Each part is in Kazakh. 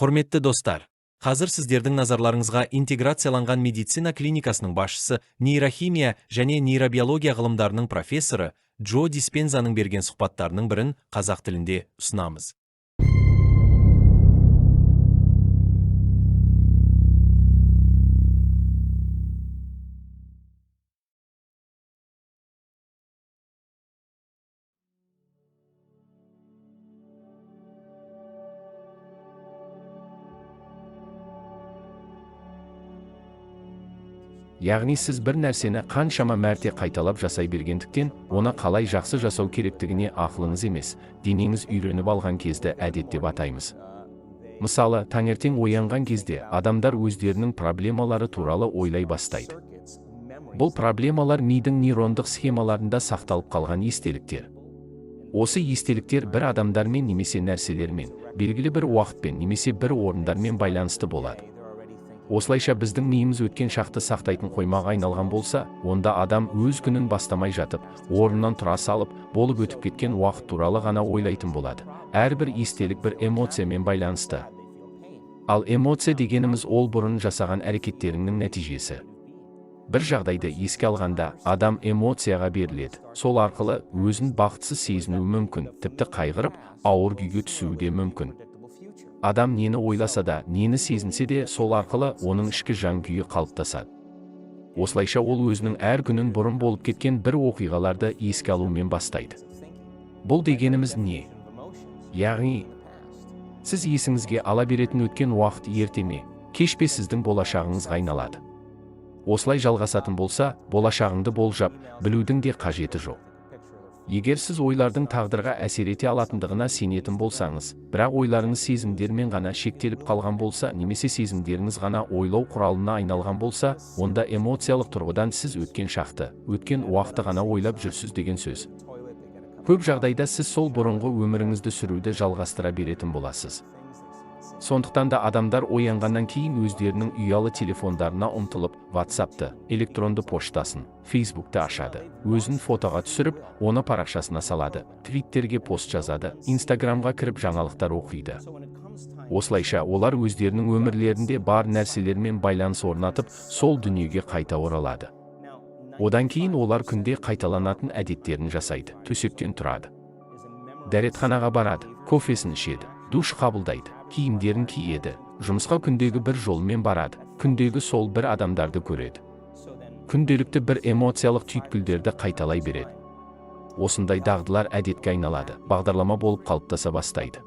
Құрметті достар, қазір сіздердің назарларыңызға интеграцияланған медицина клиникасының басшысы, нейрохимия және нейробиология ғылымдарының профессоры Джо Диспензаның берген сұхбаттарының бірін қазақ тілінде ұсынамыз. Яғни сіз бір нәрсені қаншама мәрте қайталап жасай бергендіктен, оны қалай жақсы жасау керектігіне ақылыңыз емес, денеңіз үйреніп алған кезді әдет деп атаймыз. Мысалы, таңертең оянған кезде адамдар өздерінің проблемалары туралы ойлай бастайды. Бұл проблемалар мидың нейрондық схемаларында сақталып қалған естеліктер. Осы естеліктер бір адамдармен немесе нәрселермен, белгілі бір уақытпен немесе бір орындармен байланысты болады. Осылайша біздің миымыз өткен шақты сақтайтын қоймаға айналған болса, онда адам өз күнін бастамай жатып, орнынан тұра салып, болып өтіп кеткен уақыт туралы ғана ойлайтын болады. Әрбір естелік бір эмоциямен байланысты. Ал эмоция дегеніміз ол бұрын жасаған әрекеттеріңнің нәтижесі. Бір жағдайды еске алғанда адам эмоцияға беріледі. Сол арқылы өзін бақытсыз сезінуі мүмкін, тіпті қайғырып, ауыр күйге түсуі де мүмкін. Адам нені ойласа да, нені сезінсе де, сол арқылы оның ішкі жан күйі қалыптасады. Осылайша ол өзінің әр күнін бұрын болып кеткен бір оқиғаларды еске алумен бастайды. Бұл дегеніміз не? Яғни, сіз есіңізге ала беретін өткен уақыт ерте ме, кеш пе сіздің болашағыңызға айналады. Осылай жалғасатын болса, болашағыңды болжап, білудің де қажеті жоқ. Егер сіз ойлардың тағдырға әсер ете алатындығына сенетін болсаңыз, бірақ ойларыңыз сезімдермен ғана шектеліп қалған болса, немесе сезімдеріңіз ғана ойлау құралына айналған болса, онда эмоциялық тұрғыдан сіз өткен шақты, өткен уақытты ғана ойлап жүрсіз деген сөз. Көп жағдайда сіз сол бұрынғы өміріңізді сүруді жалғастыра беретін боласыз. Сондықтан да адамдар оянғаннан кейін өздерінің ұялы телефондарына ұмтылып, WhatsApp'ты, электронды поштасын, Facebook'ты ашады, өзін фотоға түсіріп, оны парақшасына салады, Твиттерге пост жазады, Инстаграмға кіріп жаңалықтар оқиды. Осылайша олар өздерінің өмірлерінде бар нәрселермен байланыс орнатып, сол дүниеге қайта оралады. Одан кейін олар күнде қайталанатын әдеттерін жасайды, төсектен тұрады. Дәретханаға барады, кофесін ішеді, душ қабылдайды, киімдерін киеді, жұмысқа күндегі бір жолмен барады, күндегі сол бір адамдарды көреді. Күнделікті бір эмоциялық түйткілдерді қайталай береді. Осындай дағдылар әдетке айналады, бағдарлама болып қалыптаса бастайды.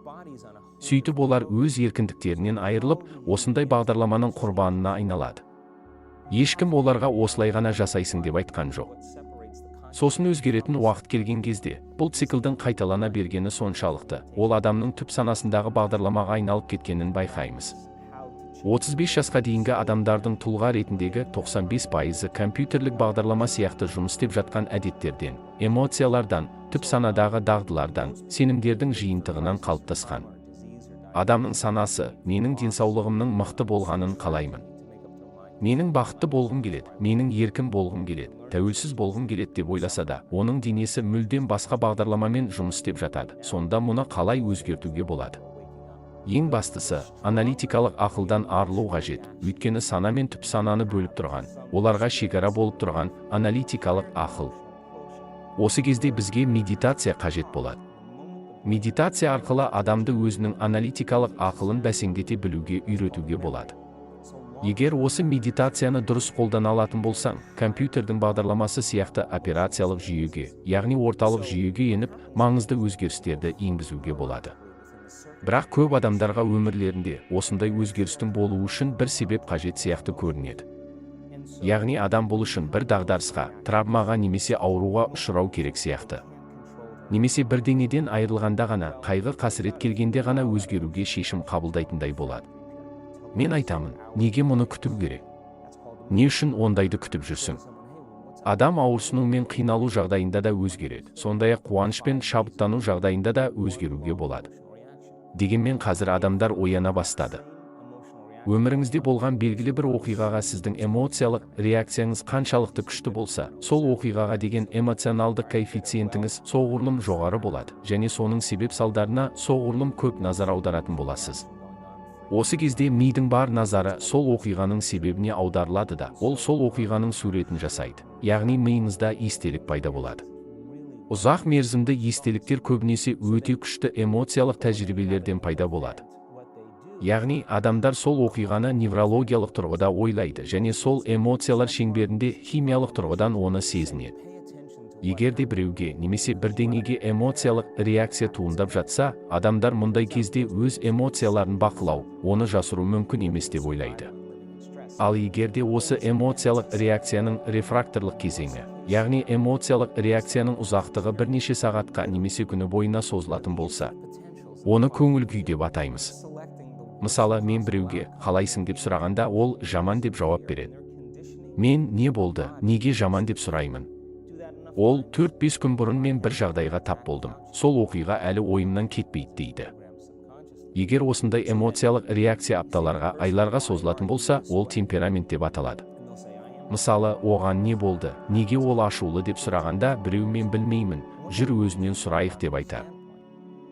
Сөйтіп олар өз еркіндіктерінен айырылып, осындай бағдарламаның құрбанына айналады. Ешкім оларға осылай ғана жасайсың деп айтқан жоқ. Сосын өзгеретін уақыт келген кезде, бұл циклдің қайталана бергені соншалықты, ол адамның түп санасындағы бағдарламаға айналып кеткенін байқаймыз. 35 жасқа дейінгі адамдардың тұлға ретіндегі 95% компьютерлік бағдарлама сияқты жұмыс істеп жатқан әдеттерден, эмоциялардан, түп санадағы дағдылардан, сенімдердің жиынтығынан қалыптасқан. Адамның санасы, менің денсаулығымның мықты болғанын қалаймын. Менің бақытты болғым келеді, менің еркін болғым келеді, тәуелсіз болғым келеді деп ойласа да, оның денесі мүлдем басқа бағдарламамен жұмыс істеп жатады. Сонда мұны қалай өзгертуге болады? Ең бастысы, аналитикалық ақылдан арылу қажет. Өйткені сана мен түп сананы бөліп тұрған, оларға шекара болып тұрған аналитикалық ақыл. Осы кезде бізге медитация қажет болады. Медитация арқылы адамды өзінің аналитикалық ақылын бәсеңдете білуге үйретуге болады. Егер осы медитацияны дұрыс қолдана алатын болсаң, компьютердің бағдарламасы сияқты операциялық жүйеге, яғни орталық жүйеге еніп, маңызды өзгерістерді енгізуге болады. Бірақ көп адамдарға өмірлерінде осындай өзгерістің болуы үшін бір себеп қажет сияқты көрінеді. Яғни адам бұл үшін бір дағдарысқа, травмаға немесе ауруға ұшырау керек сияқты. Немесе бірдеңеден айырылғанда ғана, қайғы-қасірет келгенде ғана өзгеруге шешім қабылдайтындай болады. Мен айтамын, неге мұны күту керек? Не үшін ондайды күтіп жүрсің? Адам ауырсыну мен қиналу жағдайында да өзгереді. Сондай-ақ қуаныш пен шабыттану жағдайында да өзгеруге болады. Дегенмен қазір адамдар ояна бастады. Өміріңізде болған белгілі бір оқиғаға сіздің эмоциялық реакцияңыз қаншалықты күшті болса, сол оқиғаға деген эмоционалдық коэффициентіңіз соғұрлым жоғары болады, және соның себеп салдарына соғұрлым көп назар аударатын боласыз. Осы кезде мидың бар назары сол оқиғаның себебіне аударылады да, ол сол оқиғаның суретін жасайды. Яғни миыңызда естелік пайда болады. Ұзақ мерзімді естеліктер көбінесе өте күшті эмоциялық тәжірибелерден пайда болады. Яғни адамдар сол оқиғаны неврологиялық тұрғыда ойлайды және сол эмоциялар шеңберінде химиялық тұрғыдан оны сезінеді. Егер де біреуге немесе бірдеңеге эмоциялық реакция туындап жатса, адамдар мұндай кезде өз эмоцияларын бақылау, оны жасыру мүмкін емес деп ойлайды. Ал егер де осы эмоциялық реакцияның рефракторлық кезеңі, яғни эмоциялық реакцияның ұзақтығы бірнеше сағатқа немесе күні бойына созылатын болса, оны көңіл күй деп атаймыз. Мысалы, мен біреуге қалайсың деп сұрағанда, ол жаман деп жауап береді. Мен не болды, неге жаман деп сұраймын. Ол 4-5 күн бұрын мен бір жағдайға тап болдым. Сол оқиға әлі ойымнан кетпейді дейді. Егер осындай эмоциялық реакция апталарға, айларға созылатын болса, ол темперамент деп аталады. Мысалы, оған не болды, неге ол ашулы деп сұрағанда, біреу мен білмеймін, жүр өзінен сұрайық деп айтар.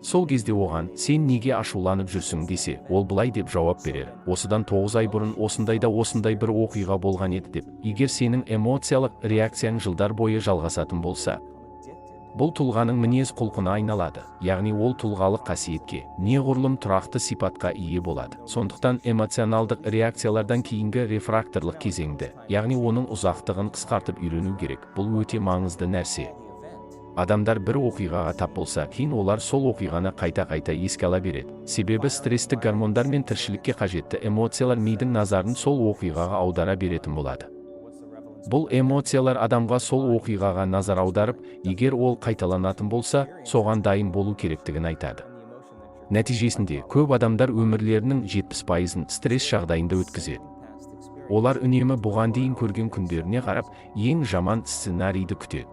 Сол кезде оған, сен неге ашуланып жүрсің десе, ол былай деп жауап берер. Осыдан 9 ай бұрын осындай да осындай бір оқиға болған еді деп. Егер сенің эмоциялық реакцияң жылдар бойы жалғасатын болса, бұл тұлғаның мінез құлқына айналады. Яғни ол тұлғалық қасиетке, неғұрлым тұрақты сипатқа ие болады. Сондықтан эмоционалдық реакциялардан кейінгі рефракторлық кезеңді, яғни оның ұзақтығын қысқартып үйрену керек. Бұл өте маңызды нәрсе. Адамдар бір оқиғаға тап болса, кейін олар сол оқиғаны қайта-қайта еске ала береді. Себебі стресстік гормондар мен тіршілікке қажетті эмоциялар мидың назарын сол оқиғаға аудара беретін болады. Бұл эмоциялар адамға сол оқиғаға назар аударып, егер ол қайталанатын болса, соған дайын болу керектігін айтады. Нәтижесінде көп адамдар өмірлерінің 70%-ын стресс жағдайында өткізеді. Олар үнемі бұған дейін көрген күндеріне қарап, ең жаман сценарийді күтеді.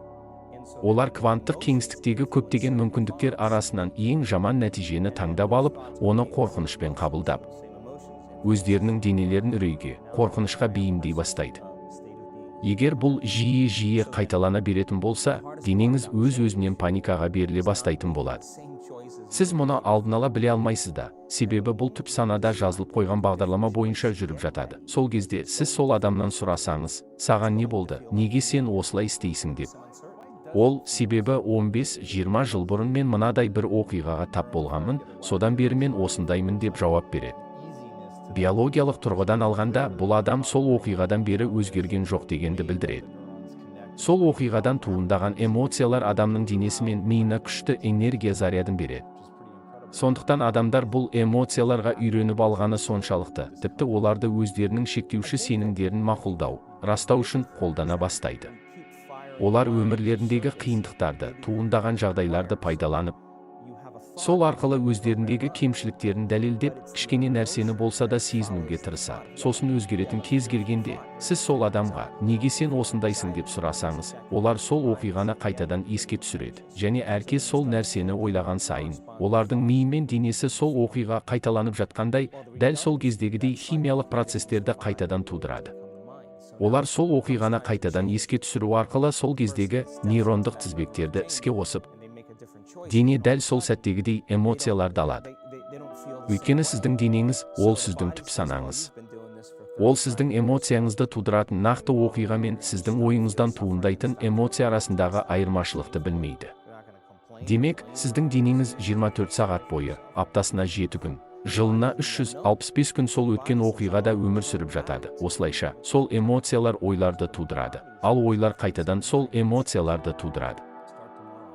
Олар кванттық кеңістіктегі көптеген мүмкіндіктер арасынан ең жаман нәтижені таңдап алып, оны қорқынышпен қабылдап, өздерінің денелерін үрейге, қорқынышқа бейімдей бастайды. Егер бұл жиі-жиі қайталана беретін болса, денеңіз өз-өзінен паникаға беріле бастайтын болады. Сіз мұны алдын ала біле алмайсыз да, себебі бұл түп санада жазылып қойған бағдарлама бойынша жүріп жатады. Сол кезде сіз сол адамнан сұрасаңыз, саған не болды, неге сен осылай істейсің деп. Ол себебі 15-20 жыл бұрын мен мынадай бір оқиғаға тап болғанмын, содан бері мен осындаймын деп жауап береді. Биологиялық тұрғыдан алғанда, бұл адам сол оқиғадан бері өзгерген жоқ дегенді білдіреді. Сол оқиғадан туындаған эмоциялар адамның денесі мен миына күшті энергия зарядын береді. Сондықтан адамдар бұл эмоцияларға үйреніп алғаны соншалықты, тіпті оларды өздерінің шектеуші сенімдерін мақұлдау, растау үшін қолдана бастайды. Олар өмірлеріндегі қиындықтарды, туындаған жағдайларды пайдаланып, сол арқылы өздеріндегі кемшіліктерін дәлелдеп, кішкене нәрсені болса да сезінуге тырысады. Сосын өзгеретін кез келгенде, сіз сол адамға, неге сен осындайсың деп сұрасаңыз, олар сол оқиғаны қайтадан еске түсіреді. Және әркез сол нәрсені ойлаған сайын, олардың миы мен денесі сол оқиға қайталанып жатқандай, дәл сол кездегідей химиялық процестерді қайтадан тудырады. Олар сол оқиғаны қайтадан еске түсіру арқылы сол кездегі нейрондық тізбектерді іске қосып, дене дәл сол сәттегідей эмоцияларды алады. Өйткені сіздің денеңіз, ол сіздің түп санаңыз. Ол сіздің эмоцияңызды тудыратын нақты оқиға мен сіздің ойыңыздан туындайтын эмоция арасындағы айырмашылықты білмейді. Демек, сіздің денеңіз 24 сағат бойы, аптасына 7 күн, жылына 365 күн сол өткен оқиғада өмір сүріп жатады. Осылайша, сол эмоциялар ойларды тудырады, ал ойлар қайтадан сол эмоцияларды тудырады.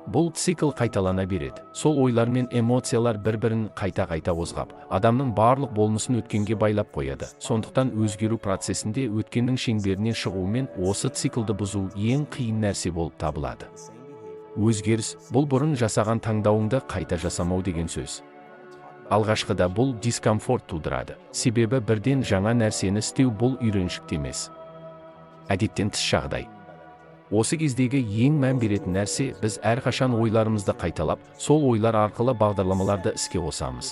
Бұл цикл қайталана береді. Сол ойлар мен эмоциялар бір-бірін қайта-қайта қозғап, адамның барлық болмысын өткенге байлап қояды. Сондықтан өзгеру процесінде өткеннің шеңберінен шығумен осы циклді бұзу ең қиын нәрсе болып табылады. Өзгеріс бұл бұрын жасаған таңдауыңды қайта жасамау деген сөз. Алғашқыда бұл дискомфорт тудырады. Себебі бірден жаңа нәрсені істеу бұл үйреншікті емес. Әдеттен тыс жағдай. Осы кездегі ең мән беретін нәрсе, біз әрқашан ойларымызды қайталап, сол ойлар арқылы бағдарламаларды іске қосамыз.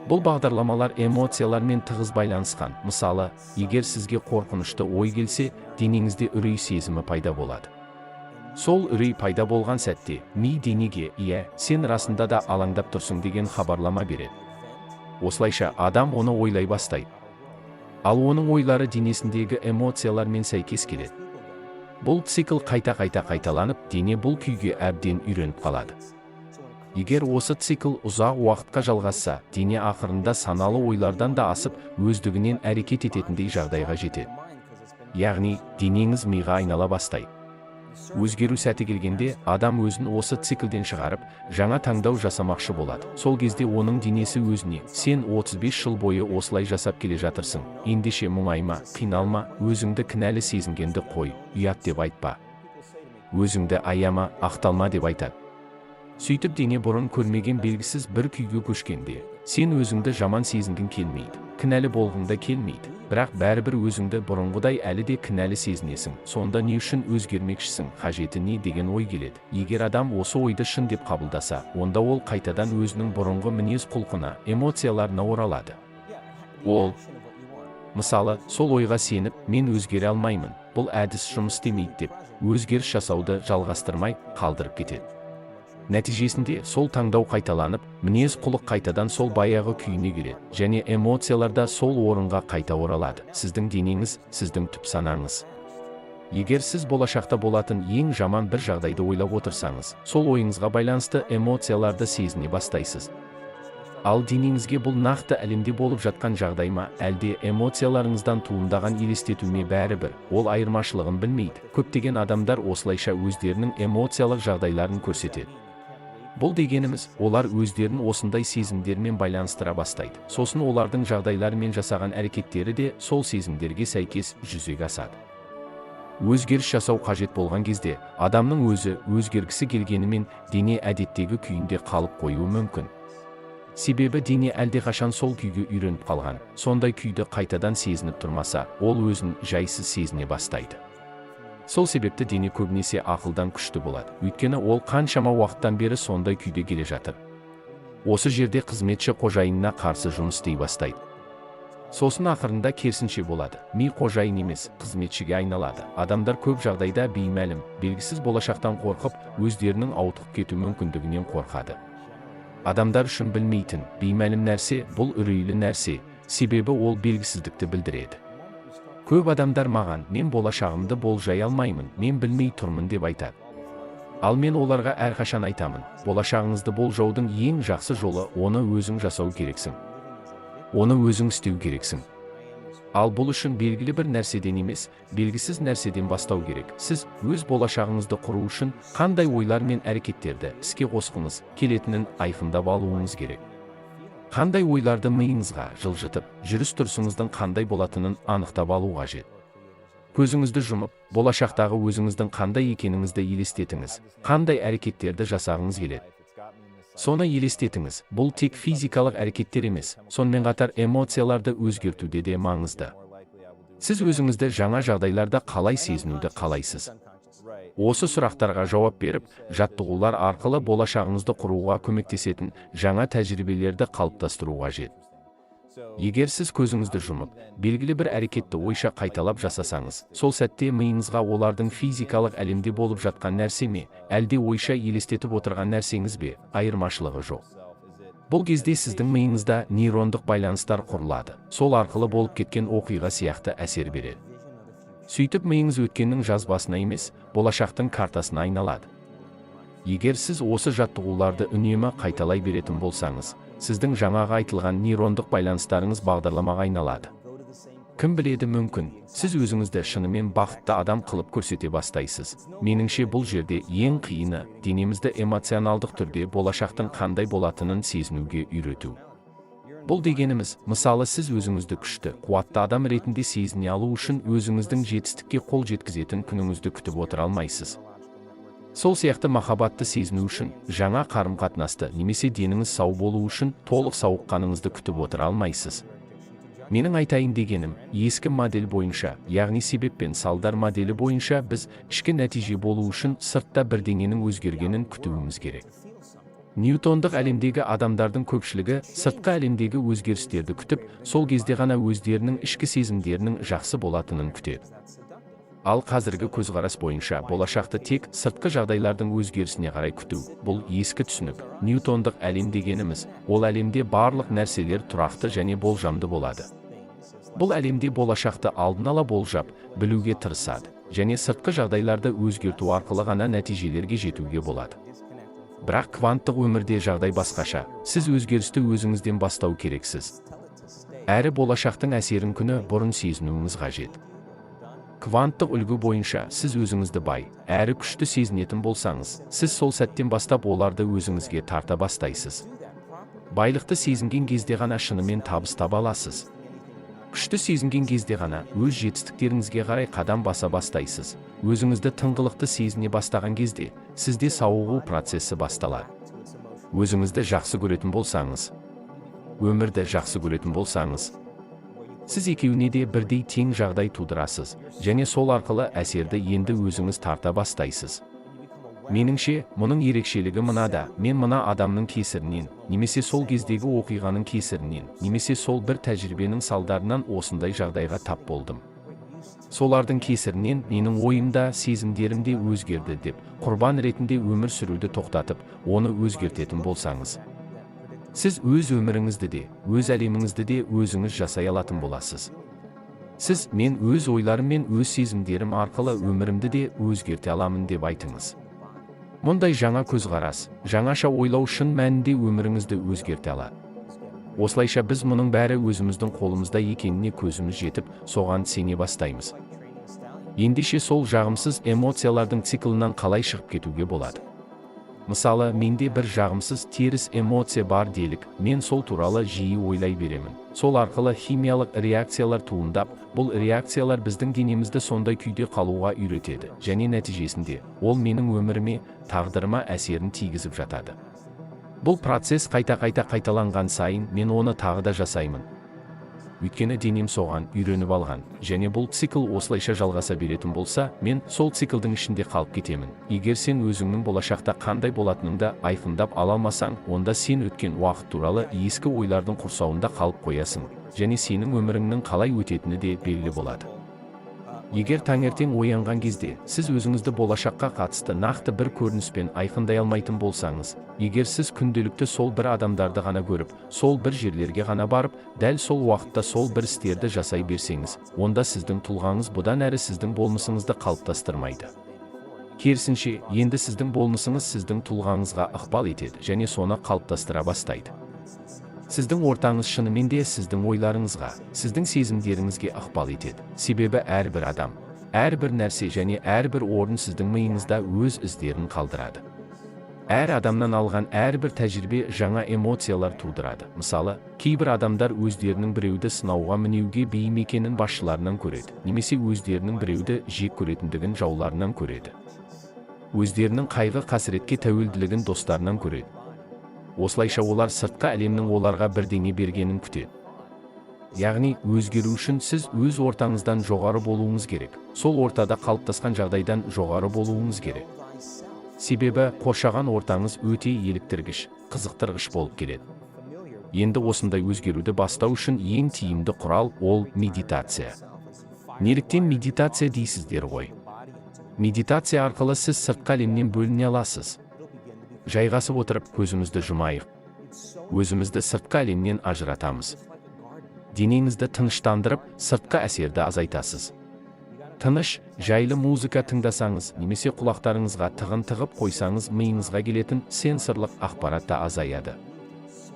Бұл бағдарламалар эмоциялармен тығыз байланысқан. Мысалы, егер сізге қорқынышты ой келсе, денеңізде үрей сезімі пайда болады. Сол үрей пайда болған сәтте, ми денеге, иә, сен расында да алаңдап тұрсың деген хабарлама береді. Осылайша адам оны ойлай бастайды. Ал оның ойлары денесіндегі эмоциялармен сәйкес келеді. Бұл цикл қайта-қайта қайталанып, дене бұл күйге әбден үйреніп қалады. Егер осы цикл ұзақ уақытқа жалғасса, дене ақырында саналы ойлардан да асып, өздігінен әрекет ететіндей жағдайға жетеді. Яғни, денеңіз миға айнала бастайды. Өзгеру сәті келгенде, адам өзін осы циклден шығарып, жаңа таңдау жасамақшы болады. Сол кезде оның денесі өзіне: «Сен 35 жыл бойы осылай жасап келе жатырсың, ендеше мұңайма, қиналма, өзіңді кінәлі сезінгенді қой, ұят деп айтпа. Өзіңді аяма, ақталма», – деп айтады. Сөйтіп дене бұрын көрмеген белгісіз бір күйге көшкенде, сен өзіңді жаман сезінгің келмейді, кінәлі болғың да келмейді, бірақ бәрібір өзіңді бұрынғыдай әлі де кінәлі сезінесің. Сонда не үшін өзгермекшісің, қажеті не деген ой келеді. Егер адам осы ойды шын деп қабылдаса, онда ол қайтадан өзінің бұрынғы мінез құлқына, эмоцияларына оралады. Ол, мысалы, сол ойға сеніп, мен өзгере алмаймын, бұл әдіс жұмыс істемейді деп, өзгеріс жасауды жалғастырмай қалдырып кетеді. Нәтижесінде сол таңдау қайталанып, мінез құлық қайтадан сол баяғы күйіне келеді және эмоциялар да сол орынға қайта оралады. Сіздің денеңіз, сіздің түп санаңыз. Егер сіз болашақта болатын ең жаман бір жағдайды ойлап отырсаңыз, сол ойыңызға байланысты эмоцияларды сезіне бастайсыз. Ал денеңізге бұл нақты әлемде болып жатқан жағдай ма, әлде эмоцияларыңыздан туындаған елестету ме, бәрібір, ол айырмашылығын білмейді. Көптеген адамдар осылайша өздерінің эмоциялық жағдайларын көрсетеді. Бұл дегеніміз, олар өздерін осындай сезімдермен байланыстыра бастайды. Сосын олардың жағдайлары мен жасаған әрекеттері де сол сезімдерге сәйкес жүзеге асады. Өзгеріс жасау қажет болған кезде, адамның өзі өзгергісі келгенімен дене әдеттегі күйінде қалып қоюы мүмкін. Себебі дене әлдеқашан сол күйге үйреніп қалған. Сондай күйді қайтадан сезініп тұрмаса, ол өзін жайсыз сезіне бастайды. Сол себепті дене көбінесе ақылдан күшті болады. Өйткені ол қаншама уақыттан бері сондай күйде келе жатыр. Осы жерде қызметші қожайынына қарсы жұмыс істей бастайды. Сосын ақырында керісінше болады. Ми қожайын емес, қызметшіге айналады. Адамдар көп жағдайда беймәлім, белгісіз болашақтан қорқып, өздерінің ауытқып кету мүмкіндігінен қорқады. Адамдар үшін білмейтін, беймәлім нәрсе бұл үрейлі нәрсе, себебі ол белгісіздікті білдіреді. Көп адамдар маған, мен болашағымды болжай алмаймын, мен білмей тұрмын деп айтады. Ал мен оларға әрқашан айтамын, болашағыңызды болжаудың ең жақсы жолы оны өзің жасау керексің. Оны өзің істеу керексің. Ал бұл үшін белгілі бір нәрседен емес, белгісіз нәрседен бастау керек. Сіз өз болашағыңызды құру үшін қандай ойлар мен әрекеттерді іске қосқыңыз келетінін айқындап алуыңыз керек. Қандай ойларды миыңызға жылжытып, жүріс-тұрысыңыздың қандай болатынын анықтап алу қажет. Көзіңізді жұмып, болашақтағы өзіңіздің қандай екеніңізді елестетіңіз, қандай әрекеттерді жасағыңыз келеді. Соны елестетіңіз, бұл тек физикалық әрекеттер емес, сонымен қатар эмоцияларды өзгертуде де маңызды. Сіз өзіңізді жаңа жағдайларда қалай сезінуді қалайсыз? Осы сұрақтарға жауап беріп, жаттығулар арқылы болашағыңызды құруға көмектесетін жаңа тәжірибелерді қалыптастыру қажет. Егер сіз көзіңізді жұмып, белгілі бір әрекетті ойша қайталап жасасаңыз, сол сәтте миыңызға олардың физикалық әлемде болып жатқан нәрсе ме, әлде ойша елестетіп отырған нәрсеңіз бе, айырмашылығы жоқ. Бұл кезде сіздің миыңызда нейрондық байланыстар құрылады, сол арқылы болып кеткен оқиға сияқты әсер береді. Сөйтіп миыңыз өткеннің жазбасына емес, болашақтың картасына айналады. Егер сіз осы жаттығуларды үнемі қайталай беретін болсаңыз, сіздің жаңағы айтылған нейрондық байланыстарыңыз бағдарламаға айналады. Кім біледі, мүмкін, сіз өзіңізді шынымен бақытты адам қылып көрсете бастайсыз. Меніңше, бұл жерде ең қиыны денемізді эмоционалдық түрде болашақтың қандай болатынын сезінуге үйрету. Бұл дегеніміз, мысалы, сіз өзіңізді күшті, қуатты адам ретінде сезіне алу үшін өзіңіздің жетістікке қол жеткізетін күніңізді күтіп отыра алмайсыз. Сол сияқты махаббатты сезіну үшін жаңа қарым-қатынасты немесе деніңіз сау болу үшін толық сауыққаныңызды күтіп отыра алмайсыз. Менің айтайын дегенім, ескі модель бойынша, яғни себеп пен салдар моделі бойынша біз ішкі нәтиже болу үшін сыртта бірдеңенің өзгергенін күтуіміз керек. Ньютондық әлемдегі адамдардың көпшілігі сыртқы әлемдегі өзгерістерді күтіп, сол кезде ғана өздерінің ішкі сезімдерінің жақсы болатынын күтеді. Ал қазіргі көзқарас бойынша болашақты тек сыртқы жағдайлардың өзгерісіне қарай күту. Бұл ескі түсінік. Ньютондық әлем дегеніміз, ол әлемде барлық нәрселер тұрақты және болжамды болады. Бұл әлемде болашақты алдын ала болжап, білуге тырысады және сыртқы жағдайларды өзгерту арқылы ғана нәтижелерге жетуге болады. Бірақ кванттық өмірде жағдай басқаша. Сіз өзгерісті өзіңізден бастау керексіз. Әрі болашақтың әсерін күні бұрын сезінуіңіз қажет. Кванттық үлгі бойынша сіз өзіңізді бай, әрі күшті сезінетін болсаңыз, сіз сол сәттен бастап оларды өзіңізге тарта бастайсыз. Байлықты сезінген кезде ғана шынымен табыс таба аласыз. Күшті сезінген кезде ғана өз жетістіктеріңізге қарай қадам баса бастайсыз. Өзіңізді тыңғылықты сезіне бастаған кезде сізде сауығу процесі басталады. Өзіңізді жақсы көретін болсаңыз, өмірді жақсы көретін болсаңыз, сіз екеуіне де бірдей тең жағдай тудырасыз және сол арқылы әсерді енді өзіңіз тарта бастайсыз. Меніңше, мұның ерекшелігі мынада: мен мына адамның кесірінен, немесе сол кездегі оқиғаның кесірінен, немесе сол бір тәжірибенің салдарынан осындай жағдайға тап болдым. Солардың кесірінен менің ойым да, сезімдерім де өзгерді деп, құрбан ретінде өмір сүруді тоқтатып, оны өзгертетін болсаңыз, сіз өз өміріңізді де, өз әлеміңізді де өзіңіз жасай алатын боласыз. Сіз мен өз ойларым мен өз сезімдерім арқылы өмірімді де өзгерте аламын деп айтыңыз. Мұндай жаңа көзқарас, жаңаша ойлау шын мәнінде өміріңізді өзгерте алады. Осылайша біз мұның бәрі өзіміздің қолымызда екеніне көзіміз жетіп, соған сене бастаймыз. Ендеше сол жағымсыз эмоциялардың циклынан қалай шығып кетуге болады? Мысалы, менде бір жағымсыз теріс эмоция бар делік, мен сол туралы жиі ойлай беремін. Сол арқылы химиялық реакциялар туындап, бұл реакциялар біздің денемізді сондай күйде қалуға үйретеді және нәтижесінде ол менің өміріме, тағдырыма әсерін тигізіп жатады. Бұл процесс қайта-қайта қайталанған сайын мен оны тағы да жасаймын. Өйткені денем соған үйреніп алған және бұл цикл осылайша жалғаса беретін болса, мен сол циклдың ішінде қалып кетемін. Егер сен өзіңнің болашақта қандай болатыныңды айқындап ала алмасаң, онда сен өткен уақыт туралы ескі ойлардың құрсауында қалып қоясың және сенің өміріңнің қалай өтетіні де белгілі болады. Егер таңертең оянған кезде сіз өзіңізді болашаққа қатысты нақты бір көрініспен айқындай алмайтын болсаңыз, егер сіз күнделікті сол бір адамдарды ғана көріп, сол бір жерлерге ғана барып, дәл сол уақытта сол бір істерді жасай берсеңіз, онда сіздің тұлғаңыз бұдан әрі сіздің болмысыңызды қалыптастырмайды. Керісінше, енді сіздің болмысыңыз сіздің тұлғаңызға ықпал етеді және соны қалыптастыра бастайды. Сіздің ортаңыз шынымен де сіздің ойларыңызға, сіздің сезімдеріңізге ықпал етеді. Себебі әрбір адам, әрбір нәрсе және әрбір орын сіздің миыңызда өз іздерін қалдырады. Әр адамнан алған әрбір тәжірибе жаңа эмоциялар тудырады. Мысалы, кейбір адамдар өздерінің біреуді сынауға мінеуге бейім екенін басшыларынан көреді, немесе өздерінің біреуді жек көретіндігін жауларынан көреді. Өздерінің қайғы-қасіретке тәуелділігін достарынан көреді. Осылайша олар сыртқы әлемнің оларға бірдеңе бергенін күтеді. Яғни, өзгеру үшін сіз өз ортаңыздан жоғары болуыңыз керек. Сол ортада қалыптасқан жағдайдан жоғары болуыңыз керек. Себебі қоршаған ортаңыз өте еліктіргіш, қызықтырғыш болып келеді. Енді осындай өзгеруді бастау үшін ең тиімді құрал ол медитация. Неліктен медитация дейсіздер ғой? Медитация арқылы сіз сыртқы әлемнен бөліне аласыз. Жайғасып отырып көзімізді жұмайық. Өзімізді сыртқы әлемнен ажыратамыз. Денеңізді тыныштандырып, сыртқы әсерді азайтасыз. Тыныш, жайлы музыка тыңдасаңыз, немесе құлақтарыңызға тығын тығып қойсаңыз, миыңызға келетін сенсорлық ақпарат та азаяды.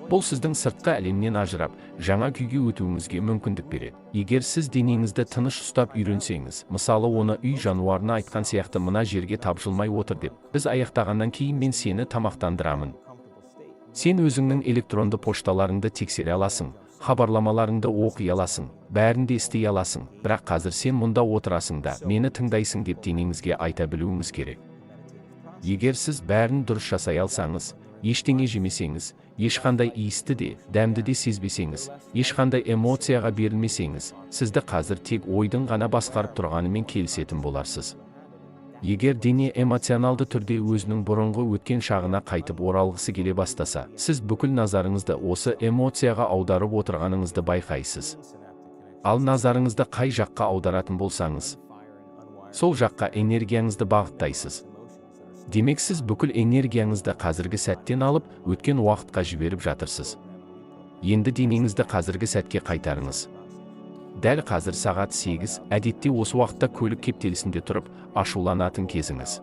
Бұл сіздің сыртқы әлемнен ажырап, жаңа күйге өтуіңізге мүмкіндік береді. Егер сіз денеңізді тыныш ұстап үйренсеңіз, мысалы оны үй жануарына айтқан сияқты мына жерге тапжылмай отыр деп, біз аяқтағаннан кейін мен сені тамақтандырамын. Сен өзіңнің электронды пошталарыңды тексере аласың, хабарламаларыңды оқи аласың, бәрін де істей аласың, бірақ қазір сен мұнда отырасың да, мені тыңдайсың деп денеңізге айта білуіңіз керек. Егер сіз бәрін дұрыс жасай алсаңыз, ештеңе жемесеңіз, ешқандай иісті де, дәмді де сезбесеңіз, ешқандай эмоцияға берілмесеңіз, сізді қазір тек ойдың ғана басқарып тұрғанымен келісетін боларсыз. Егер дене эмоционалды түрде өзінің бұрынғы өткен шағына қайтып оралғысы келе бастаса, сіз бүкіл назарыңызды осы эмоцияға аударып отырғаныңызды байқайсыз. Ал назарыңызды қай жаққа аударатын болсаңыз, Сол жаққа энергияңызды бағыттайсыз. Демек, сіз бүкіл энергияңызды қазіргі сәттен алып, өткен уақытқа жіберіп жатырсыз. Енді денеңізді қазіргі сәтке қайтарыңыз. Дәл қазір сағат 8, әдетте осы уақытта көлік кептелісінде тұрып, ашуланатын кезіңіз.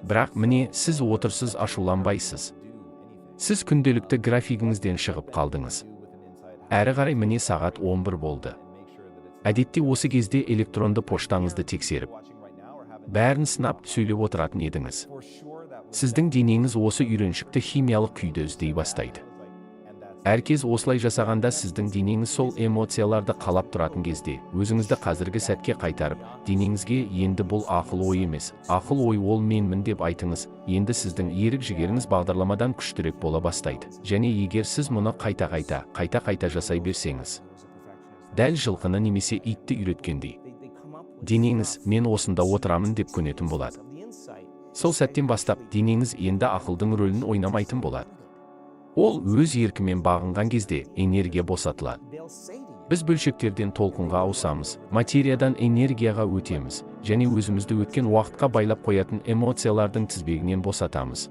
Бірақ міне, сіз отырсыз, ашуланбайсыз. Сіз күнделікті графигіңізден шығып қалдыңыз. Әрі қарай міне сағат 11 болды. Әдетте осы кезде электронды поштаңызды тексеріп, бәрін сынап сөйлеп отыратын едіңіз. Сіздің денеңіз осы үйреншікті химиялық күйді іздей бастайды. Әркез осылай жасағанда, сіздің денеңіз сол эмоцияларды қалап тұратын кезде, өзіңізді қазіргі сәтке қайтарып, денеңізге: «Енді бұл ақыл ой емес, ақыл ой ол менмін», – деп айтыңыз. Енді сіздің ерік жігеріңіз бағдарламадан күштірек бола бастайды. Және егер сіз мұны қайта-қайта, қайта-қайта жасай берсеңіз, дәл жылқыны немесе итті үйреткендей, денеңіз «мен осында отырамын» деп көнетін болады. Сол сәттен бастап денеңіз енді ақылдың рөлін ойнамайтын болады. Ол өз еркімен бағынған кезде энергия босатылады. Біз бөлшектерден толқынға ауысамыз, материядан энергияға өтеміз және өзімізді өткен уақытқа байлап қоятын эмоциялардың тізбегінен босатамыз.